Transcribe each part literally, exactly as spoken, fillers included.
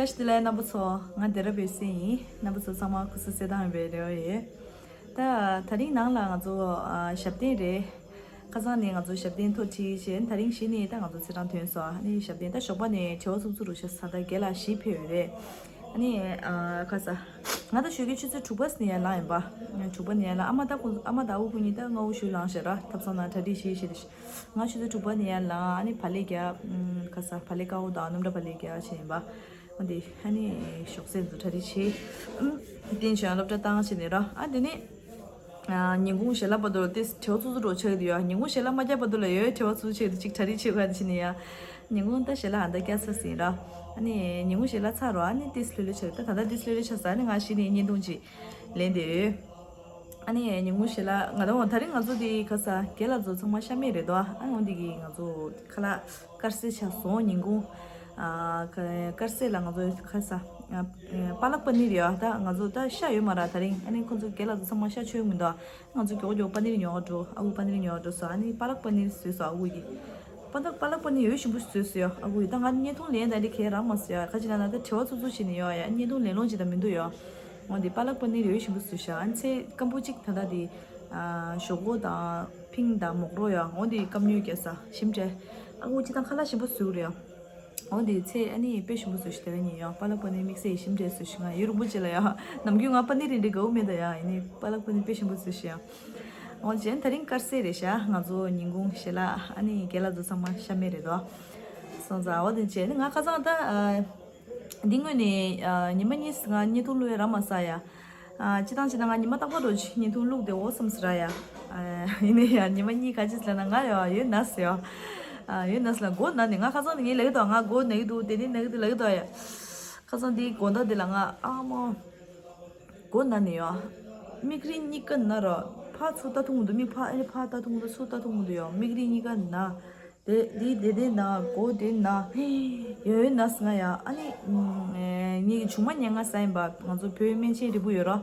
བཀྲ་ཤིས་བདེ་ལེགས་རྣམ་པ་ཚོ། ང་སྡེ་ར་བའི་སྲས་ཡིན། རྣམ་པ་ཚོ་ཚང་མ་སྐུ་གཟུགས་གསལ་ཐང་ཡོད་པའི་རེ་བ་ཡོད། ད་དེ་རིང་ནང་ལ་ང་ཚོ་ཨ་ཞབས་བརྟན་རེད། ཁ་སང་ནས་ང་ཚོ་ཞབས་བརྟན་ཐོ་ཁྲིད་བྱས། དེ་རིང་གཞི་ནས་ད་ང་ཚོ་ཚེས་གྲངས་ཐོན་སོང་། ཨ་ནི་ཞབས་བརྟན་ད་ཞོགས་པ་ནས་བྲེལ་བ་ཚུབ་ཚུབ་རུ་ཤ་ས་ད་རྒན་ལགས་གཞིས་ཕེབས་ཡོད་རེད། ཨ་ནི་ཨ་ཁ་ས་ང་ད་ཞོགས་ཀའི་ཆུ་ཚོད་དྲུག་པ་ནས་ཡར་ལངས་ཡིན་པ། དྲུག་པ་ནས་ཡར་ལངས། ཨ་མ་ད་ཁོ་ཨ་མ་ད་ཨ་ཁུ་གཉིས་ད་སྔ་པོ་ཞིག་ལངས་ཤག་ར། ཐབ་ཚང་ནང་གྲ་སྒྲིག་བྱེད་བྱེད་དེ། ང་ཆུ་ཚོད་དྲུག་པ་ནས་ཡར་ལངས། ཨ་ནི་བག་ལེབ་བརྒྱབ། ཨམ་ཁ་ས་བག་ལེབ་དཀར་པོ་དང་སྣུམ་འདྲ་བག་ལེབ་བརྒྱབ་བྱས་ཡིན་པ། འོ་དེ་ཨ་ནི་ཞོགས་ཟས་ཚོ་གྲ་སྒྲིག་བྱས། ཨམ་བསྟན་ཆོས་སློབ་གྲྭ་བཏང་བྱས་ནས་ར། ཨ་དེ་ནས་ཨ་ཉིན་གུང་ཞལ་ལག་བར་དུ་ལ་ཏོག་ཙམ་བྲེལ་བ་ཚུབ་ཚུབ་འདྲ་ཆགས་ཀྱི་འདུག་ཡ། ཉིན་གུང་ཞལ་ལག་མ་བརྒྱབ་བར་དུ་ལ་ཡོད་བྲེལ་བ་ཚུབ་ཚུབ་ཆགས་ཀྱི་འདུག་ཅིག་གྲ་སྒྲིག་བྱེད་དགོས་ཡ་དེ་བྱས་ནས་ཡ། ཉིན་གུང་ད་ཞལ་ལག་ཨ་ད་བརྒྱབ་ཚར་ཟིན་ར། ཨ་ནི་ཉིན་གུང་ཞལ་ལག་ཚར་ར། ཨ་ནི་ཏོག་ཙམ་ལྷོད་ལྷོད་ཆགས། ད་ད་ལྟ་ཏོག་ཙམ་ལྷོད་ལྷོད་ཆགས་ས། ཨ་ནི་ང་གཞི་ནས་བརྙན་ཐུང་ཅིག་ལེན་བསྡད་ཡོད། ཨ་ནི་ཉིན་གུང་ཞལ་ལག་ང་ད་འོ་དེ་རིང་ང་ཚོ་དེ་ཁ་ས་རྒན་ལགས་ཚོ་ཚང་མ་ཤ་མེད་རེད་དོ། ཨ་འོ་འདི་གི་ང་ཚོ་ཁ་ལག་དཀར་ཟས་ཆགས་སོང་། ཉིན་གུང་ཨ་ཁ་དཀར་ཟས་ལ་ང་ཚོ་ཁ་ས་ཨ་པ་ལག་པ་ནིར་ཡོད། ད་ང་ཚོ་ད་ཤ་ཡོད་མ་ར། དེ་རིང་ཨ་ནི་ཁོ་ཚོ་རྒན་ལགས་ཚོ་ཚང་མ་ཤ་མཆོད་མི་འདུག་ང་ཚོ་མགྱོགས་མགྱོགས་པ་ནིར་ཉོ་བར་འགྲོ། ཨ་ཁུ་པ་ནིར་ཉོ་བར་འགྲོ་སོང་། ཨ་ནི་པ་ལག་པ་ནིར་བཟོས་སོང་ཨ་ཁུ་གིས། པ་ད་པ་ལག་པ་ནིར་ཡོད་ཞིམ་པོ་བཟོས་སོང་ཡ། ཨ་ཁུ་ཡིས་ད་ང་བརྙན་ཐུང་ལེན་ད་འདི་གས་རག་མ་སོང་ཡ། ཁ་ཅིག་ན་ན་ད་བྲེལ་བ་ཚུབ་ཚུབ་བྱས་ནས་ཡོད་ཡ། བརྙན་ཐུང་ལེན་ལོང་ཅིག་ད་མི་འདུག་ཡ། འོ་འདི་པ་ལག་པ་ནིར་ཡོད་ཞིམ་པོ་བཟོས་ཤག་ཨ་ནི་ཚལ་སྐམ་པོ་གཅིག་ད་ད་དེ་ཨ་ཞོག་ཁོག་དང་ཕིང་དང་མོག་རོ་ཡ། འོ་འདི་སྐམ་ཉུལ་རྒྱག་ས་ཞིམ་དྲགས། ཨ་ཁུ་སྤྱིར་བཏང་ཁ་ལག་ཞིམ་པོ་བཟོས་རེད་ཡ། འོ་འདི་ཚལ་ཨ་ནི་དཔེ་ཞིམ་པོ་བཟོས་ཤག་དེ་རིང་ཡིན་ཡ། པ་ལག་པ་ནིར་དམིགས་བསལ་ཞིམ་དྲགས་བཟོས་ཤག་ང་ཡུན་རིང་པོ་ཅིག་ལ་ཡ། ནམ་རྒྱུན་ང་པ་ནིར་རིན་འདྲི་དགའ་བོ་མེད་ད་ཡ། ཡིན་ནའི་པ་ལག་པ་ནིར་དཔེ་ཞིམ་པོ་བཟོས་ཤག་ཡ། འོ་བྱས་དེ་རིང་དཀར་ཟས་རེད་ཤག་ང་ཚོ་ཉིན་གུང་ཞལ་ལག་ཨ་ནི་རྒན་ལགས་ཚོ་ཚང་མ་ཤ་མེད་རེད་དོ། སོང་ཙང་འོ་དེ་བྱས་ནི་ང་ཁ་སང་ད་ཨ་འདི་སྔོན་ནས་ཨ་ཉི་མ་གཉིས་ང་བརྙན་ཐུང་བླུགས་ཡ་རག་མ་སོང་ཡ། ཨ་སྤྱིར་བཏང་བྱས་ན་ང་ཉི་མ་རྟག་པར་རོ་ཅིག་བརྙན་ཐུང་བླུགས་བསྡད་འོ་བསམ་སོང་ར་ཡ། ཨ་ཡིན་ནའི་ཡ་ཉི་མ་གཉིས་ག་ཅི་ཟེར་ན་ང་ཡ་ཡོད་ན་ཟེར་ཡ། ཨ་ཡོད་ན་ཟེར་ན་མགོ་ན་ནས་ང་ཁ་སང་ནས་ངས་ལབ་ཀྱི་འདུག་ང་མགོ་ན་གི་འདུག་དེ་ནས་ན་གི་འདུག་ལབ་ཀྱི་འདུག་ཡ། ཁ་སང་དེའི་དགོང་དག་དེ་ལ་ང་ཨ་མ་མགོ་ན་ནས་ཡ། མིག་རིལ་གཉིས་ཀ་ན་ར། ཕར་ཚུར་ལྟ་ཐུབ་མི་འདུག་མིག་ཕར་ཨེ་ཕར་ལྟ་ཐུབ་མི་འདུག་ཚུར་ལྟ་ཐུབ་མི་འདུག་ཡ། མིག་རིལ་གཉིས་ཀ་ན། དེ་དེ་དེ་དེ་ན་མགོ་དེ་ན། ཡོད་ཡོད་ན་ཟེར་ང་ཡ། ཨ་ནི་ངས་ཆུང་མ་ཉལ་ང་ཟ་ཡིན་པ། ང་ཚོ་བོད་སྨན་ཆེན་རིལ་བུ་ཡོད་ར།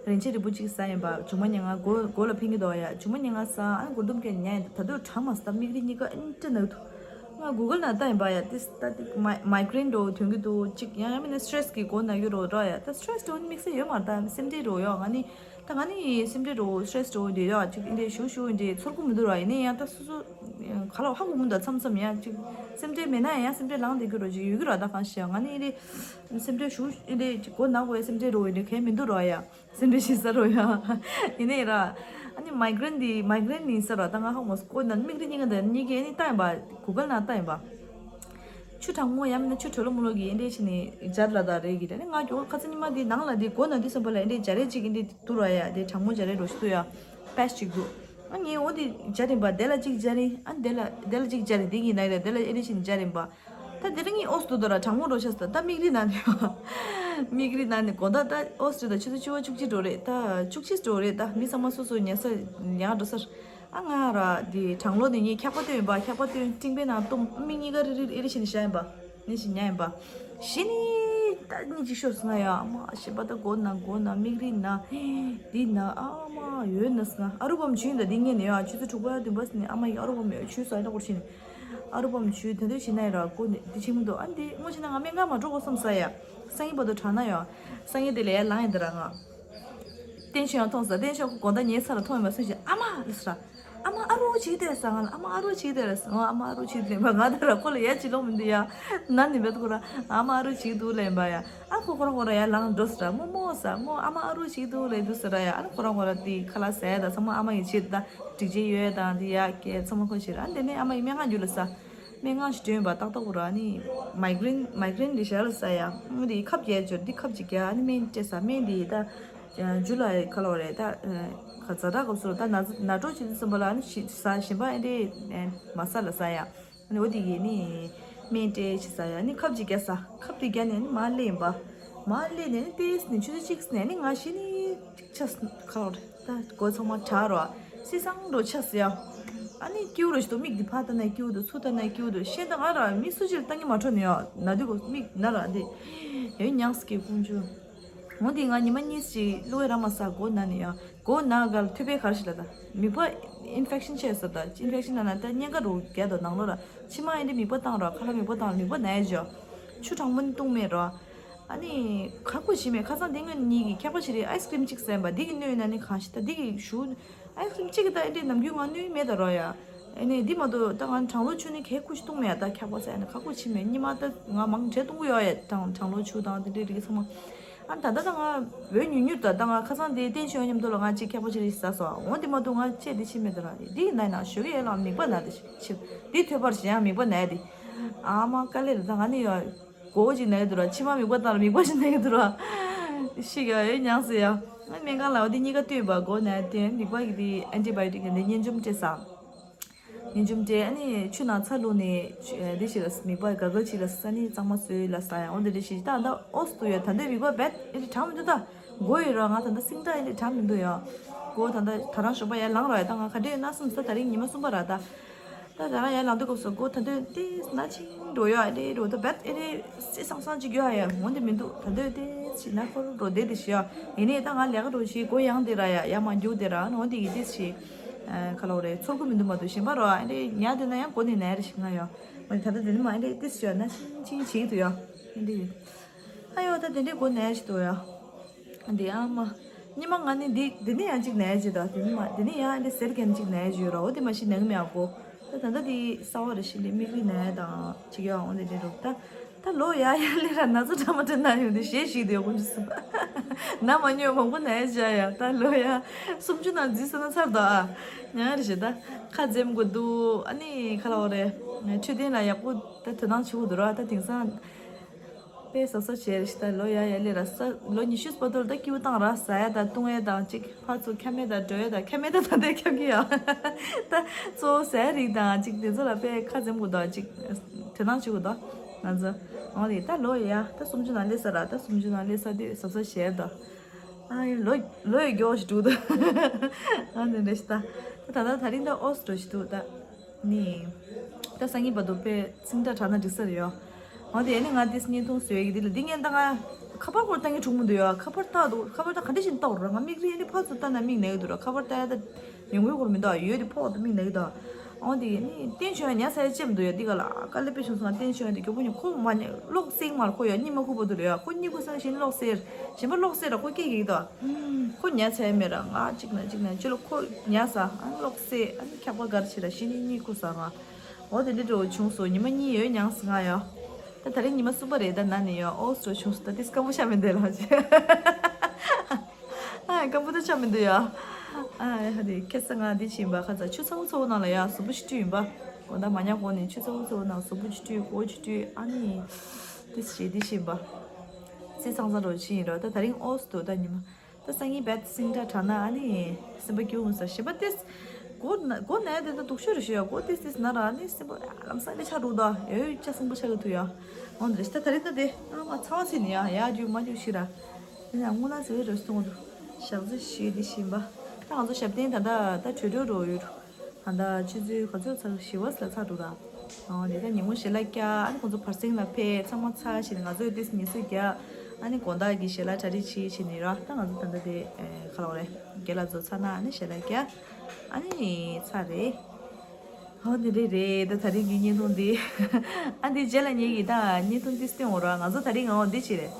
རིན་ཆེན་རིལ་བུ་གཅིག་ཟ་ཡིན་པ། ཆུང་མ་ཉལ་ང་མགོ་མགོ་ལ་ཕན་གྱི་འདུག་ཡ། ཆུང་མ་ཉལ་ང་ཟ། ཨ་ནི་མགོ་འདོམས་སྐད་ཉལ་ཡིན། ད་དུང་དྲག་མ་སོང་། ད་མིག་རིལ་གཉིས་ཀ་ཨེ་འདྲ་ན་གི་འདུག་ང་གུ་གལ་ནང་ལྟ་ཡིན་པ་ཡ། ཏིས་ད་ཏི་མའི་མའི་གྷི་རེན་འདྲ་བོ་ཐོན་གྱི་འདུག་ཅིག་ཡང་ཡང་མིན་ན་སི་ཊེ་རེ་སི་གི་མགོ་ན་གི་འདྲ་བོ་ར་ཡ། ད་སི་ཊེ་རེ་སི་འདྲ་བོ་ནི་དམིགས་བསལ་ཡོད་མ་རེད། ད་སེམས་ཁྲལ་འདྲ་བོ་ཡོད། ང་ནི་ད་ང་ནི་སེམས་ཁྲལ་འདྲ་བོ་སི་ཊེ་རེ་སི་འདྲ་བོ་འདྲ་ཡོད་ཅིག་འདྲ་ཞུ་ཞུ་འདྲ་ཚོར་གི་མི་འདུག་ར། ཡིན་ན་ཡང་ད་སོ་སོ་ག་ལ་ཧ་གོ་མི་འདུག་མཚམས་མཚམས་ཡང་ཅིག་སེམས་ཁྲལ་མེད་ན་ཡང་སེམས་ཁྲལ་ལངས་བསྡད་ཀྱི་འདྲ་བོ་ཅིག་ཡོད་ཀྱི་ར། ད་གང་ཤེས་ང་ནི་འདྲ་སེམས་ཁྲལ་ཞུ་འདྲ་ཅིག་མགོ་ན་དགོས་ཡ་སེམས་ཁྲལ་འདྲ་བོ་འདྲ་གང་མི་འདུག་ར་ཡ། སེམས་པའི་ཞིག་ས་རོ་ཡ། ཡིན་ནའི་ར། ཨ་ནི་མའི་གྷི་རེན་འདི་མའི་གྷི་རེན་ཡིན་ས་ར། ད་ང་ཧ་གོ་མ་སོང་། ཁོ་ན་མིག་རིལ་གཉིས་ཀ་འདི་གཉིས་ཀའི་ནི་ལྟ་ཡིན་པ། གུ་གལ་ནང་ལྟ་ཡིན་པ། ཆུ་གྲང་མོ་ཡང་མིན་ན་ཆུ་དྲོད་ལོ་མོ་ལོ་གི་འདྲ་བྱས་ནས་སྦྱར་ལ་ད་རེད་གི། ད་ནི་ང་ཀྱོ་ཁ་ཚ་ཉི་མ་འདི་ནང་ལ་འདི་མགོ་ན་འདི་བསམ་པ་ལ་འདི་སྦྱར་རེ་ཅིག་འདི་འདུག་ར་ཡ། འདི་གྲང་མོ་སྦྱར་རེ་རོ་ཞིག་འདུག་ཡ། པེ་ཆི་ཅིག་འདུག་ཨ་ངས་འོ་འདི་སྦྱར་ཡིན་པ། དེ་ལ་ཅིག་སྦྱར་ཡིན། ཨ་དེ་ལ་དེ་ལ་ཅིག་སྦྱར་ཡིན། འདི་གི་ན་ཡི་ར་དེ་ལ་ཨེ་འདྲ་བྱས་ནས་སྦྱར་ཡིན་པ། ད་དེ་རིང་ངའི་ཨོ་སི་དུ་དོ་ར་གྲང་མོ་འགྲོ་ཤག་ཟེར། ད་མིག་རིལ་ན་ནས། མིག་རིལ་ན་ནས་དགོང་དག་ད་ཨོ་སི་དུ་ད་ཆུ་ཚོད་བཅུ་པ་བཅུ་གཅིག་འགྲོ་རེད། ད་བཅུ་གཅིག་འགྲོ་རེད། ད་མི་ཚང་མ་སོ་སོ་ཉལ་ས་ཉལ་འགྲོ་སར། ཨ་ང་ར་དེ་གྲང་ལོ་ནས་ངས་འཁྱག་པ་བཏོན་ཡིན་པ། འཁྱག་པ་བཏོན་སྤྲིན་པའི་ནང་བཏུམས། མིག་གཉིས་ཀ་རིལ་རིལ་ཨེ་རེ་བྱས་ནས་བཞག་ཡིན་པ། ནས་ཞིག་ཉལ་ཡིན་པ། གཞི་ནས་ད་གཉིད་ཅིག་ཤོར་སོང་ང་ཡ། ཨ་མ་ཞེ་པ་ད་མགོ་ན་མགོ་ན་མིག་རིལ་ན། འདི་ན་ཨ་མ་ཡོད་ན་སོང་ང་། ཨ་རུ་བམ་ཇུས་ད་འདི་ངས་ནས་ཡ་ཆུ་ཚོད་དྲུག་པ་བདུན་པ་ཟིན་ནས་ཨ་མ་ཡི་ཨ་རུ་བམ་ཡོད་ཆུ་ས་ཡི་ད་སྐོར་ཕྱིན། ཨ་རུ་བམ་ཆུའི་དོན་དོན་བྱེད་ན་ཡི་ར་ཀོ་ནི་འདི་ཆེན་མོ་འདུག་ཨ་འདི་སྔོན་ཆེ་ན་ང་སྨན་ཁང་མ་འགྲོ་དགོས་བསམ་ས་ཡ། སང་ཉིན་བར་དུ་དྲག་ན་ཡང་། སང་ཉིན་དེ་ལས་ཡར་ལངས་ཡིན་ད་ར་ང་། བསྟན་ཆོས་ཡང་མཐོང་ས། བསྟན་ཆོས་ཁོ་དགོང་དག་ཉལ་ས་ལ་མཐོང་ཡོད་མ་སོང་ཞིག་ཨ་མ་ལ་ས་ར། ཨ་མ་ཨ་རུ་བྱེད་དེ་ས་ང་ལ་ཨ་མ་ཨ་རུ་བྱེད་དེ་ལ་ས་ང་ཨ་མ་ཨ་རུ་བྱེད་དེ་ལ་ང་ད་ར་ཁོ་ལ་ཡ་ཅི་ལོང་མི་འདུག་ཡ། ན་ནི་མེད་ཁོ་ར་ཨ་མ་ཨ་རུ་བྱེད་འདུག་ལ་ཡིན་པ་ཡ། ཨ་ཁོ་ཁོ་རང་ཁོ་ར་ཡར་ལངས་འགྲོ་ས་ར། རྨོ་རྨོ་ས་རྨོ་ཨ་མ་ཨ་རུ་བྱེད་འདུག་ལ་ཡིན་འདུག་ས་ར་ཡ། ཨ་ནི་ཁོ་རང་ཁོ་ར་དེ་ཁ་ལག་ཟས་དང་ཚང་མ་ཨ་མ་ཡི་བྱེད་ད། སྒྲིག་ཆས་ཡོད་དང་དེ་ཡག་གི་ཚང་མ་ཁོ་ཤེས་ར། དེ་ནས་ཨ་མ་ཡི་སྨན་ཁང་རྒྱུགས་ལ་ས། སྨན་ཁང་ཞིག་སྟོན་པ་ཏག་ཏག་པོ་ར་ནི་མའི་གྷི་རེན་མའི་གྷི་རེན་རེད་ཤག་ལ་ས་ཡ། འདི་ཁབ་རྒྱག་འབྱོར་འདི་ཁབ་ཅིག་རྒྱག་ཨ་ནི་སྨན་སྤྲད་ས། སྨན་འདི་ད་རྒྱུ་ལ་ཁ་ལོ་རེད་ད། ཁ་ཛ་དྲག་སྐབས་སུ་ད་ན་ན་གྲོ་ཅི་འདི་བསམ་པ་ལ་ནི་ཞི་ས་ཞིམ་པ་ཨེ་འདྲེ་མ་ས་ལ་ས་ཡ། ཨ་ནི་འོ་དེ་གི་ནི་སྨན་སྤྲད་ཅི་ས་ཡ། ནི་ཁབ་ཅིག་རྒྱག་ས། ཁབ་དེ་རྒྱག་ནས་ནི་མ་སླེབས་ཡིན་པ། མ་སླེབས་ནས་ནི་ཏེས་ནི་ཆུ་ཚོད་གཅིག་ནས་ནི་ང་ཤི་ནི། ཆ་ཁ་ལོར་ད་སྒོ་ཚང་མ་གྲགས་རོ། སི་སང་རོ་ཆ་སི་ཡ། ཨ་ནི་ཀེའུ་རོ་ཞིག་ཏུ་མིག་འདི་ཕ་ལྟ་ན་ཀེའུ་འདུག་ཚུར་ལྟ་ན་ཀེའུ་འདུག་ཤེས་ད་ང་ར་མི་སུ་ཅིག་ལ་ལྟ་ཉི་མ་འཕྲོ་ནི་ཡ། ན་དུས་གོ་མིག་ན་ར་འདི་ཡོད་ཉང་སི་ཀེ་ཀུང་ཅུ། འོ་འདི་ང་ཉི་མ་གཉིས་ཤིག་བླུགས་ཡ་ར་མ་ས་སྒོ་ན་ནི་ཡ། སྒོ་ན་ག་ལ་ཐུབ་པའི་གར་ཞིག་ལ་ད་མིག་པ་ཨིན་ཕེག་ཤན་ཆེ་ས་ད་ཨིན་ཕེག་ཤན་ན་ན་ད་གཉན་ཁ་རུ་རྒྱ་དོ་ནང་ལོ་ར་ཕྱི་མ་ཨེ་འདི་མིག་པ་བཏང་ར་ཁ་ལ་མིག་པ་བཏང་མིག་པ་ན་ཡ་ཇོ། ཆུ་གྲང་མོ་ནི་བཏུང་མེད་ར། ཨ་ནི་ཁག་པོ་ཞིག་མེད། ཁ་སང་དེ་སྔོན་གཉིས་ཀྱིས་ཁྱད་པར་ཞིག་རེད། ཨའི་སི་ཀི་རིམ་གཅིག་ཟས་པ་འདི་གི་གནོད་ན་ནི་གང་ཞིག་ད་འདི་གི་ཞུ། ཨའི་སི་ཀི་རིམ་གཅིག་གི་ད་ཨེ་འདྲའི་ནམ་རྒྱུན་ང་གནོད་མེད་ད་རོ་ཡ། ཨེ་ནི་འདི་མ་གཏོགས་ད་ང་གྲང་ལོ་ཆུ་ནི་གས་ཁུ་ཞིག་བཏུང་མེད་ཡ། ད་ཁྱད་པར་ཟས་ནི་ཁག་པོ་ཞིག་མེད། ཉི་མ་ད་ང་མང་ཆེ་བཏུང་གི་ཡོད་ཡ། གྲང་གྲང་ལོ་ཆུ་དང་དེ་འདྲའི་རིགས་ཚང་མ། ཨ་ད་ད་ད་ང་འོད་ཉུང་ཉུང་ད་ད་ང་ཁ་སང་དེ་བསྟན་ཆོས་མཉམ་དུ་ལ་ང་གཅིག་ཁྱད་པར་ཅིག་རེ་ཟ་སོང་། འོ་དེ་མ་གཏོགས་ང་ཅེ་དེ་ཕྱིན་མེད་ད་ར། དེ་ཡིན་ན་ན་ཞོགས་ཀས་ཡར་ལངས་མིད་པ་ན་དེ་ཕྱིན། དེ་ཐོད་པར་གཞན་ཡང་མིད་པ་ན་དེ། ཨ་མ་དཀའ་ལས་ལ་ད་ང་ནི་ཡོད། མགོ་བོ་ཅིག་ན་གི་འདུག་ར། མཆིལ་མ་མིད་པ་དང་མིད་པ་ཞིག་ན་གི་འདུག་ར། ཤི་ག་ཡོད་མྱངས་ཟེར་ཡ། ང་སྨན་ཁང་ལ་འོ་དེ་གཉིས་ཀ་བསྟུན་པ་མགོ་ན་བསྟུན་མིད་པ་གི་དེ་ཨན་ཊི་བྷའོ་ཊིག་གི་དེ་གཉན་འཇོམས་སྤྲད་ས། གཉན་འཇོམས་སྤྲད། ཨ་ནི་ཆུ་ནང་ཚྭ་བླུགས་ནས་ཆུ་ཨ་འདི་ཞིག་ལ་མིད་པ་ག་ག་ཅིག་ལ་ས་ནི་གཙང་མ་བཟོས་ལ་ས་ཡ། འོ་འདི་འདྲ་ཞིག་ད་ད་ཨོ་སི་ཏུ་ཡོད། ད་འདི་མིད་པ་རྦད་ཨེ་འདྲ་གྲང་མི་འདུག་ད། མགོ་ཡོད་ར། ང་ད་ད་སིང་ཏྲ་ཨེ་འདྲ་གྲང་མི་འདུག་ཡ། མགོ་ད་ད་ད་རང་ཞོགས་པ་ཡར་ལངས་ར་ཡ། ད་ང་ག་འདྲ་ཡོད་ན་སེམས་ས་ད་རིང་ཉི་མ་གསུམ་པ་ར་ད། ད་ད་རང་ཡར་ལངས་དུས་སྐབས་སུ་མགོ་ད་དོན་ཏེ་ན་ཆིང་འགྲོ་ཡོད་ཨ། ཨེ་རེད་འགྲོ་ད་རྦད་ཨེ་རེད་སེ་སང་སང་ཅིག་ཡོད་ཨ་ཡ། འོན་ཏེ་མི་འདུག་ད་དོན་ཏེ་ཞིག་ན་ཁོ་རུ་འགྲོ་བསྡད་དེ་ཞིག་ཡ། ཡིན་ནའི་ད་ང་ལས་ཀ་འགྲོ་ཞིག་མགོ་ཡང་དེ་ར་ཡ་ཡ་མ་རྒྱུག་དེ་ར། འོན་ཏེ་ཡི་དེ་ཞིག་ཁ་ལོ་རེད། ཚོར་གི་མི་འདུག་མ་གཏོགས་གཞན་པ་རོ་ཨེ་རེད་ཉལ་དེ་ན་ཡང་མགོ་ནས་ན་རེ་ཞིག་ང་ཡ། འོན་ཏེ་ད་ད་དེ་ནི་མ་ཨེ་རེད་དེ་ཞིག་ཡ་ན་ཆིང་ཆིང་བྱེད་ཀྱི་འདུག་ཡ། ཨེ་རེད། ཨ་ཡོ་ད་དེ་འདྲའི་མགོ་ནས་ཞིག་འདུག་ཡ། འདི་ཨ་མ། ཉི་མ་ང་ནི་འདི་འདི་ནས་ཡང་གཅིག་ནས་ཞིག་ད། འདི་ནི་མ་འདི་ནས་ཡང་འདི་ཟེར་མཁན་གཅིག་ནས་ཞིག་ཡོད་ར། འོ་དེ་མ་ཤི་ནང་མི་ཨ་གོ། ད་ད་ད་འདི་གསར་བ་རེ་ཞིག་ལས་མིག་རིལ་ནས་དང་ཅིག་ཡོད་འོ་འདི་འདྲ་རུ་ད། ད་ལོ་ཡ་ཡ་ལས་ར་ན་ཚ་འདྲ་མ་འདྲ་ན་ཡོང་འདི་ཞེ་ཞིག་འདི་ཡོད་ཀུན་ཅི་སུ། ན་མ་ཉོས་མང་པོ་ནས་ཞིག་ཡ། ད་ལོ་ཡ་སུམ་ཅུ་ན་འཛི་ས་ན་ཚར་ད་ཨ། ཉ་རེ་ཞིག་ད་ཁ་འཛེམ་དགོས་འདུག་ཨ་ནི་ཁ་ལ་འོ་རེ། འཕྲོད་བསྟེན་ལ་ཡག་པོ་ད་དོ་སྣང་བྱེད་དགོས་འདུག་ར། ད་དེང་སང་། དཔེ་གཟབ་གཟབ་བྱས་རེ་ཞིག་ད་ལོ་ཡ་ཡ་ལས་ར་ས་ལོ་ཉི་ཤུ་བར་དུ་ལ་ད་སྐྱིད་པོ་བཏང་ར། ཟ་ཡ་ད་བཏུང་ཡ་དང་གཅིག་ཕར་ཚུར་ཁ་མེད་ད་འགྲོ་ཡ་ད་ཁ་མེད་ད་ད་ལྟའི་ཁྱབ་ཀྱི་ཡ། ད་གཙོ་བོ་ཟ་ཡ་རིགས་དང་གཅིག་དེ་ཚོ་ལ་དཔེ་ཁ་འཛེམ་དགོས་ད་གཅིག་དོ་སྣང་བྱེད་དགོས་ད་ང་ཚོ། འོ་ལེ་ད་ལོ་ཡ་ད་སུམ་ཅུ་ནང་སླེབས་ས་ར། ད་སུམ་ཅུ་ནང་སླེབས་ས་དུས་གཟབ་གཟབ་བྱས་ད། ཨ་ལོ་ལོ་ཡི་མགྱོགས་ཤིག་འགྲོ་ད། ཨ་འདི་འདྲ་ཞིག་ད། ད་ད་ད་རིང་ད་ཨོ་སི་འགྲོ་ཞིག་འདུག་ད། ནི། ད་སང་ཉིན་བར་དུ་དཔེ་ཚིག་འདྲ་དྲག་ན་འགྲིག་ས་རེད་ཡོ། འོ་དེ་ནི་ང་དེ་བརྙན་ཐུང་བཟོས་ཡོད་ཀྱི་འདི་ལ་འདི་ངན་ད་ང་ཁ་པར་སྐོར་བཏང་གི་གྲུང་མི་འདུག་ཡོ། ཁ་པར་བཏགས་འདུག་ཁ་པར་ད་ག་འདྲ་ཞིག་བཏགས་རོགས། ང་མིག་རིལ་ནི་ཕར་ཚུར་བཏགས་ན་མིག་ན་གི་འདུག་ར། ཁ་པར་བཏགས་ཡ་ད་ཡོང་གི་སྐོར་མི་འདུག་ཡོད་དེ་ཕོག་ཏུ་མིག་ན་གི་འདུག་འོ་དེ་ནི་བསྟན་ཆོས་ཉ་ས་ཡ་ཅེམ་འདུག་ཡོ། འདི་ག་ལ་དཀའ་ལས་དཔེ་བྱུང་སོང་། བསྟན་ཆོས་དེ་མགྱོགས་པོ་ཉོ་ཁོ་མ་ཉ་གློག་སེང་མར་ཁོ་ཡོ་གཉིད་མ་ཁུག་པ་འདུག་ཡོ། ཁོ་གཉིད་ཁུག་སང་ཞིང་གློག་སེར་གཞན་པ་གློག་སེར་ར་ཁོ་སྐད་ཀྱི་འདུག་ཁོ་ཉལ་ཚར་མེད་ར། ང་གཅིག་ན་གཅིག་ན་ཅི་ལོ་ཁོ་ཉལ་ས་ཨ་ནི་ལོག་སེ་ཨ་ནི་འཁྱག་པ་གར་ཆེ་ར་ཤི་ནི་གཉིད་ཁུག་ས་ང་། འོ་དེ་འདྲ་འགྲོ་བྱུང་སོ། ཉི་མ་གཉིས་ཡོད་མྱངས་སོ་ང་ཡོ། ད་ད་རིང་ཉི་མ་གསུམ་པ་རེད། ད་ན་ནི་ཡོ་ཨོ་སོ་བྱུང་སོ། ད་ཏིས་སྐམ་པོ་ཆགས་མི་འདུག་ལ་ཅི། ཨ་སྐམ་པོ་ད་ཆགས་མི་འདུག་ཡོ། ཨ་ཧ་དེ་ཁེ་ས་ང་འདི་བྱིན་པ་ཁ་ཚ་ཆུ་ཚ་བོ་ཚ་བོ་ནང་ལ་ཡ་གཟུགས་པོ་ཞིག་བཀྲུས་ཡིན་པ། དགོང་དག་མ་ཉལ་གོང་ནས་ཆུ་ཚ་བོ་ཚ་བོ་ནང་གཟུགས་པོ་ཞིག་བཀྲུས་མགོ་ཞིག་བཀྲུས་ཨ་ནི། ཏིས་བྱེད་འདི་བྱིན་པ། ཚེ་ཚང་ཚང་རོ་ཕྱིན་ཡིན་རོ། ད་ད་རིང་ཨོ་སི་འདུག་ད་ཉི་མ། ད་སང་ཉིན་བད་སིང་ཏྲ་དྲག་ན་ཨ་ནི་སེམས་པ་སྐྱིད་འོང་ས་ཞེས་པ་ཏེས། མགོ་ན་མགོ་ན་དེ་ད་སྡུག་ཤོས་རེ་ཞུ་ཡ། མགོ་ཏེས་ཏེས་ན་ར་ཨ་ནི་སེམས་པ་ལམ་སང་ལས་ཆགས་འགྲོ་ད་ཡོད་ཡོད་ཅག་སེམས་པ་ཆགས་ཀྱི་ཐུ་ཡ། འོང་དེ་རེ་ཞིག་ད་ད་རིང་ད་དེ་ཨ་མ་ཚ་བ་ཚིག་ནི་ཡ་ཡ་རྒྱུ་མ་རྒྱུ་ཞིག་ར། དེ་ཡང་དངོས་གནས་ཟེར་རེ་སོང་འདུག་ཞག་ཚོད་ཞུས་དེ་བཞིན་པ། ད་ང་ཚོ་ཞབས་བརྟན་ད་ད་ད་གྲོས་གྲོས་རོ་ཡོད། ད་ལྟ་ཆུ་ཚོད་ག་ཚོད་ཚར་ཞི་བ་ལ་ཚར་འགྲོ་ར། ཨོ་དེ་ད་ཉིན་མོ་ཞལ་ལག་བཀྱག་ཨ་ནི་ཁོང་ཚོ་བར་སེང་ལ་ཕེབས་ཚང་མ་ཚར་ཞིག་ང་ཚོས་ཏིས་ཉི་ཚོད་བརྒྱབ། ཨ་ནི་དགོང་དག་གི་ཞལ་ལག་གྲ་སྒྲིག་བྱེད་བྱེད་ནི་ར། ད་ང་ཚོ་ད་ལྟ་དེ་ག་ལ་བ་རེད། རྒན་ལགས་ཚོ་ཚར་ན་ཨ་ནི་ཞལ་ལག་བཀྱག་ཨ་ནི་ཚར་རེད། ཨོ་དེ་རེད་རེད། ད་ད་རིང་གི་བརྙན་ཐུང་འདི་ཨ་འདི་རྗེས་ལ་ངེད་ཀྱི་ད་བརྙན་ཐུང་འདི་སྟོན་འོང་ར། ང་ཚོ་ད་རིང་ངའོ་འདི་བྱེད་རེད།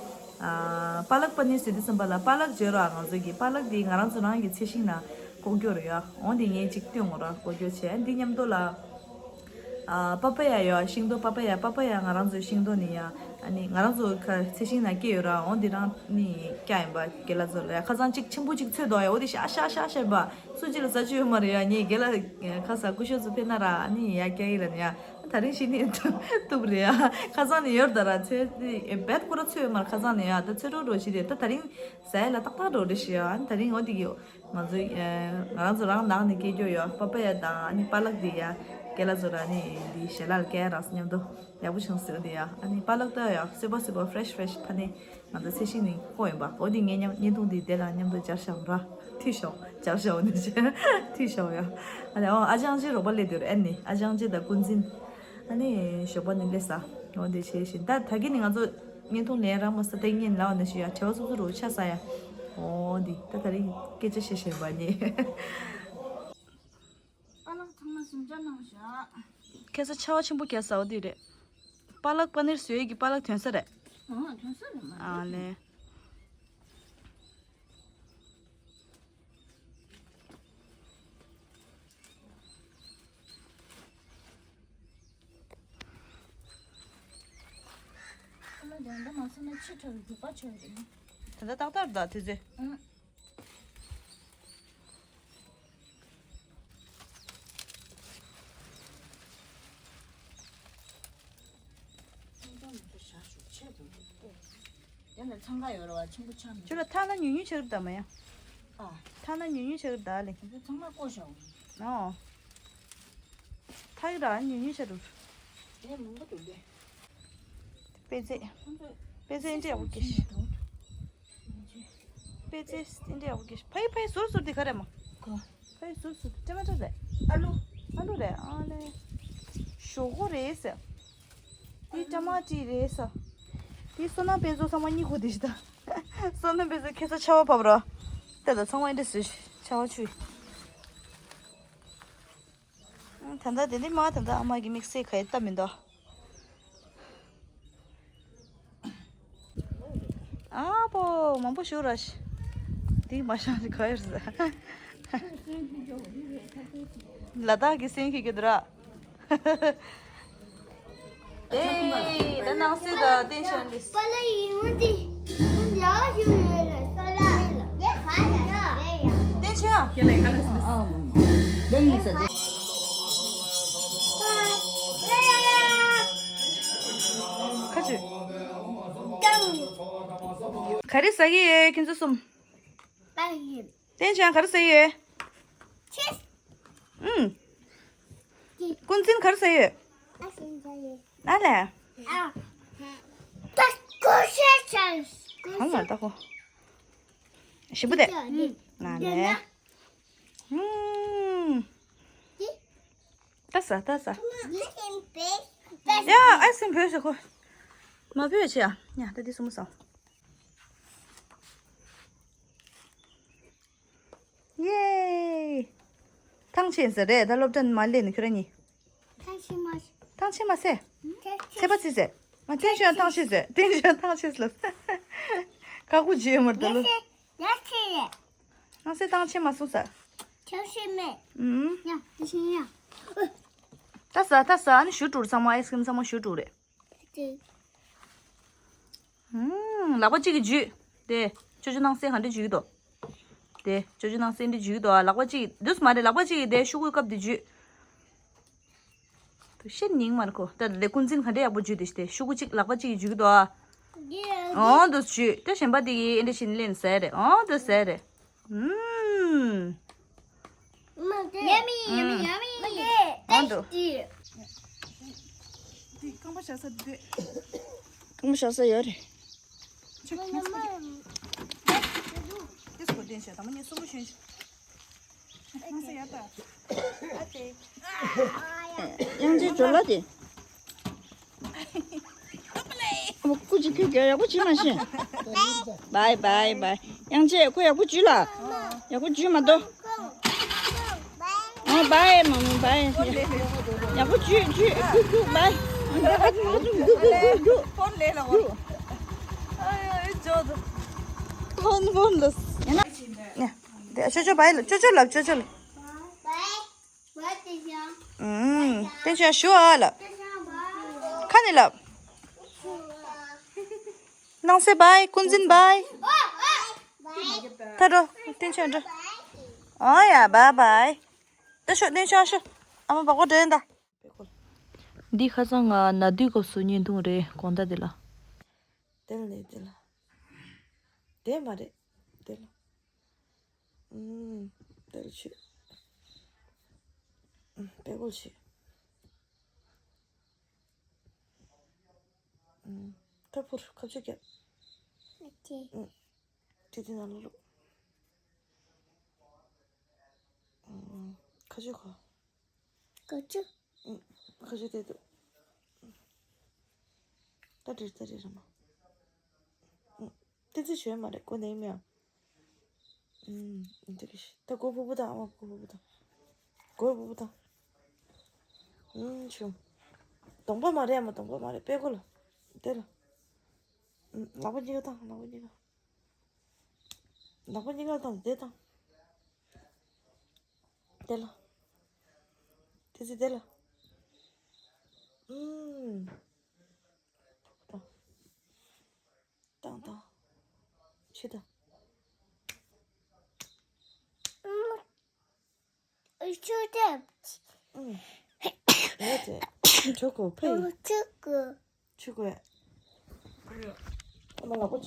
པ་ལག་པ་ནིར་བཟོས་དུས་ཙམ་པ་ལ་པ་ལག་བརྗོད་ར། ང་ཚོ་གི་པ་ལག་འདི་ང་རང་ཚོ་རང་གི་ཚེ་ཤིང་ན་ལྐོག་གྱོར་ཡོད། འོང་འདི་ངས་ཅིག་སྟོན་འོང་ར་ལྐོག་གྱོར་བྱས། འདི་མཉམ་དུ་ལ་ཨ་པ་པ་ཡ་ཡོད། ཤིང་ཏོག་པ་པ་ཡ། པ་པ་ཡ་ང་རང་ཚོའི་ཤིང་ཏོག་ནི་ཡ། ཨ་ནི་ང་རང་ཚོ་ཁ་ཚེ་ཤིང་ན་སྐྱེས་ཡོད་ར། འོང་འདི་རང་ནི་སྐྱ་ཡིན་པ་རྒན་ལགས་ཚོ་ལ་ཡ་ཁ་སང་ཅིག་ཆེན་པོ་ཅིག་ཚོད་དོ་ཡ། འོ་འདི་ཤ་ཤ་ཤ་ཤ་ཡིན་པ་སུ་གཅིག་ལ་ཟ་རྒྱུ་ཡོད་མ་རེད་ཡ། ངས་རྒན་ལགས་ཁ་ས་སྐུ་ཞབས་ཚོ་ཕེབས་ན་ར་ཨ་ནི་ཡ་སྐྱ་ཡིན་ལ་ནི་ཡ། ད་རིང་ཤི་ནི་བཏུབ་རེད་ཡ། ཁ་སང་ནི་ཡོད་ད་ར་ཚེ་བེད་ཁོ་ར་ཚོད་ཡོད་མ་ར། ཁ་སང་ནི་ཡ་ད་ཚོད་རོགས་རོགས་ཤི་རེད། ད་ད་རིང་ཟ་ཡ་ལ་ཏག་ཏག་འགྲོ་རེ་ཞིག་ཨ་ནི་ད་རིང་འོ་དེ་གི་ང་ཚོ་ང་རང་ཚོ་རང་ནང་ནས་སྐྱེས་རྒྱུ་ཡོད། པ་པ་ཡ་དང་ཨ་ནི་པ་ལག་དེ་ཡ་རྒན་ལགས་ཚོ་ར་ནི་འདི་ཞལ་ལག་སྐྱེལ་རག་སོང་། མཉམ་དུ་ཡག་པོ་བྱུང་ཟེར་དེ་ཡ། ཨ་ནི་པ་ལག་ད་ཡ་སོས་པ་སོས་པ་ཕ་རེ་ཤི་ཕ་རེ་ཤི་ཕ་ནི་ང་ཚོ་ཚེ་ཤིང་ནི་ཁོ་ཡིན་པ། འོ་དེ་ངས་མཉམ་བརྙན་ཐུང་འདི་དེ་ལ་མཉམ་དུ་སྦྱར་བཞག་ར། ཐུས་ཤོག་སྦྱར་བཞག་འོ་ནི་ཐུས་ཤོག་ཡ། ཨ་ནི་ཨོ་ཨ་ཅང་ཅེ་རོགས་པ་ལས་དེ་ར་ཨ་ནི་ཨ་ཅང་ཅེ་དང་ཀུན་འཛིན། ཨ་ནི་ཞོགས་པ་ནི་སླེབས་ས། འོ་དེ་བྱས་ཤིང་ད་ད་གིན་ནི་ང་ཚོ་བརྙན་ཐུང་ལེན་རག་མ་ས་ཏེ་ངན་ལའོ་ན་ཞུ་ཡ་བྲེལ་བ་སོ་སོ་རུ་ཆ་ས་ཡ། འོ་འདི་ད་ད་རིང་སྐད་ཆ་བཤད་བཤད་པ་ནི། པ་ལག་ཚང་མ་ཟིང་ཆ་ནང་བཞག་ཁ་སང་ཆར་པ་ཆེན་པོ་བརྒྱབ་ས་འོ་འདི་རེད། པ་ལག་པ་ནིར་བཟོས་ཀྱི་པ་ལག་ཐོན་ས་རེད། ཨ་ལེ། ད་ལྟ་ཏག་ཏག་རེད་ད་དེ་ཚོ། ཁྱོད་ལ་ཐ་ན་ཉུང་ཉུང་ཆགས་ཀྱི་ད་མ་ཡ། ཨ། ཐ་ན་ཉུང་ཉུང་ཆགས་ཀྱི་ད་ལེ། ཚང་མ་བཀོ་བཞག་ཨོ། ཐག་ར་ཉུང་ཉུང་ཆགས་འདུག་དེ་མང་པོ་འདུག་ལེ། པེ་ཙེ། པེ་ཙེ་འདྲ་ཡག་པོ་སྐྱེས་ཤག་པེ་ཙེ་འདྲ་ཡག་པོ་སྐྱེས་ཤག་ཕ་ཡི་ཕ་ཡི་ཟུར་ཟུར་དེ་ག་རེ་མ། ག་ཕ་ཡི་ཟུར་ཟུར་དེ་ཊ་མ་ཊོ་རེད། ཨ་ལུ། ཨ་ལུ་རེད་ཨ་ལེ། ཞོག་ཁོག་རེད་ཟེར། དེ་ཊ་མ་ཊི་རེད་ཟེར། དེ་བསོད་ནམས་དཔལ་འབྱོར་ཚང་མ་གཉིད་ཁུག་དེ་ཞིག་ད། བསོད་ནམས་དཔལ་འབྱོར་ཁ་སང་ཆར་པ་བབས་ར། དེ་ལ་ཚང་མ་འདི་འདྲ་བཟོས་ཤག་ཆར་པ་ཆུ། ད་ལྟ་དེ་འདི་མ་ད་ལྟ་ཨ་མ་གི་དམིགས་བསལ་ག་ཡེ་ལྟ་མི་འདུག་ཨ་པོ་མང་པོ་ཞུ་ར་ཤི། འདི་མ་ཤང་ཅིག་ག་ཡོད་ཟེར། ལ་དྭགས་ཀྱི་སེམས་ཤིག་གི་འདུག་ར། ཨེ། ད་ནང་སྲིད་ད་བསྟན་ཆོས་འདི། པ་ལ་ཡིན་མོ་དེ། ཡ་ཞུ་ཡོད་ལ་ས་ལ་ཡིན་ལ། ཡ་ས་ལ་ཡ་ཡ། བསྟན་ཆོས། ཁྱེད་ལ་ཁ་ལ་སི་ལ་སི། ལ་ཡིན་ས་དེ། ཁ་ཆུ། ག་རེ་ཟ་གི་ཡོད་ཁྱེད་ཚོ་གསུམ། པ་ཡིན། བསྟན་ཆོས་ག་རེ་ཟ་གི་ཡོད། ཆེས། ཨུམ། ཀུན་འཛིན་ག་རེ་ཟ་ཡོད། ཨ་ལས། གང་ལ་ལྟ་ཁོ། ཞིམ་པོ་དེ། ང་ལས། ཨུམ། ལྟ་ས་ལྟ་ས། ཡ་ཨའི་སི་ཀྲིམ་བོད་ཟ་ཁོ། མ་བོད་ཆེ་ཨ། ཡ་ད་འདི་སུ་མོ་ཟ། ཡེ། ཐང་ཆད་ཟེར་རེད་ད་སློབ་གྲྭ་ནས་མར་སླེབས་ནས་ཁྱོད་རང་གཉིས། ཐང་ཆད་མ་ཟེར། ཐང་ཆད་མ་ཟེར། ཚེ་པ་ཚེ་ཟེར། ང་བསྟན་ཆོས་ཐང་ཆད་ཟེར་བསྟན་ཆོས་ཐང་ཆད་ལ། ཁག་པོ་བྱེད་ཡོད་མ་རེད་ད་ལོ། ཡ་ཆད་ཡ། ང་ཚེ་ཐང་ཆད་མ་སོང་ཟེར། ཐང་ཆད་མེད། ཨུམ། ཡ་དེ་བཞིན་ཡ། ད་ཟ་ད་ཟ་ཨ་ནི་ཞུ་དྲུག་ཚང་མ་ཨའི་སི་ཀྲིམ་ཚང་མ་ཞུ་དྲུག་རེད། ལག་པ་གཅིག་གིས་འཇུས། དེ། ཅོ་ཅོ་སྣང་གསལ་ག་འདྲ་འཇུས་ཀྱི་འདུག་དེ། ཅོ་ཅོ་སྣང་གསལ་འདི་འཇུས་ཀྱི་འདུག་ལག་པ་གཅིག་གིས་འདུག་མ་རེད་ལག་པ་གཅིག་གིས་དེ་ཤོག་གུའི་སྐབས་དེ་འཇུས། དུ་ཤེད་ཉིང་མ་རེད་ཁོ། ད་དེ་ཀུན་འཛིན་ག་འདྲ་ཡག་པོ་འཇུས་དེ་ཤི་དེ་ཤོག་གུ་གཅིག་ལག་པ་གཅིག་གིས་འཇུས་ཀྱི་འདུག་འོང་དུ་འཇུས་དེ་གཞན་པ་དེ་གིས་ཨེ་འདྲ་བྱས་ནས་ལེན་ཟེར་རེད་འོང་དུ་ཟེར་རེད། ཨུམ། Yummy, yummy, yummy. ཨོ་འདུག་དེ་རྐང་པ་བཞག་ས་འདི། རྐང་པ་བཞག་ས་ཡོད་རེད། ཆུ་ཁྱི་ས་རེད། དེ་སུ་གོ་བསྟན་བྱས་དང་མ་ཉེ་སུ་མོ་ཞོན་ཆུ། ཁྱི་ས་ཡོད་ད། ཨ་དེ། དབྱངས་ཅན་ཇོ་ལ་དེ། ཨ་མ་སྐུ་མཁྱེན་ཁྱོད་ཡག་པོ་བྱེད་མ་ཤེས། བའི་བའི་བའི། དབྱངས་ཅན་ཁོ་ཡག་པོ་བྱེད་ལ། ཡག་པོ་བྱེད་མ་གཏོགས། ཨ་བའི་མ་མོ་བའི། ཡག་པོ་བྱེད་བྱེད་རྒྱུག་རྒྱུག་བའི། རྒྱུག་རྒྱུག་རྒྱུག་རྒྱུག་ཕོན་ལས་ལ་བ། ཨ་ཡ་ཨེ་ཇོ་དུ། ཕོན་ཕོན་ལ། ཡ་ན། དེ་ཅོ་ཅོ་བའི་ལ་ཅོ་ཅོ་ལབ་ཅོ་ཅོ་ལབ། ཨུམ། བསྟན་ཆོས་ཞུ་ཨ་ལབ། ཁ་ནས་ལབ། སྣང་གསལ་བའི། ཀུན་འཛིན་བའི། ད་འགྲོ། བསྟན་ཆོས་འགྲོ། ཨོ་ཡ་བའི་བའི། ད་ཤོག་བསྟན་ཆོས་ཤོག་ཨ་མ་བག་གོ་འདྲེན་ད། འདི་ཁ་སང་ང་ན་དུས་སྐབས་སུ་བརྙན་ཐུང་རེད་དགོང་དག་འདི་ལ། དེ་ལ་ནས་དེ་ལ། དེ་མ་རེད། དེ་ལ། ཨུམ། དཔེ་ཆ། ཨུམ། དཔེ་ཁུག་ཆེ། ཨུམ། ཁ་ཕུར་ཁ་ཆུ་རྒྱབ། ཨུམ། དེ་དེ་ནང་ལ་བླུགས། ཨུམ། ཁ་ཆུ་ཁོ། ཁ་ཆུ། ཨུམ། ཁ་ཆུ་དེ་འདུག་ད་འདྲི་ད་འདྲི་ར་མ། ཨུམ། ཏི་ཙི་ཞོན་མ་རེད་ཀོ་ནེ་མིའ། ཨུམ། འདི་གི་ཤི་ད་སྒོ་ཕུ་བུ་དང་ཨ་མ་སྒོ་ཕུ་བུ་དང་། སྒོ་ཕུ་བུ་དང་། ཨུམ་ཆུ། གདོང་པ་མ་རེད་ཨ་མ་གདོང་པ་མ་རེད་པད་ཁུག་ལ། དེ་ལ། ལག་པ་གཉིས་ཀ་བཏང་། ལག་པ་གཉིས་ཀ་ལག་པ་གཉིས་ཀ་བཏང་། དེ་བཏང་། དེ་ལ། དེ་ཚེ་དེ་ལ། ཨུམ། བཏང་། བཏང་། བཏང་། ཕྱི་ད། ཨུམ། ཨུ་ཆུ་དེ། ཨུམ། ཨེ་ཙེ། ཆུ་ཁོ་ཕེ། ཨུ་ཆུ་ཁོ། ཆུ་ཁོ། ཨ་མ་ལག་པ་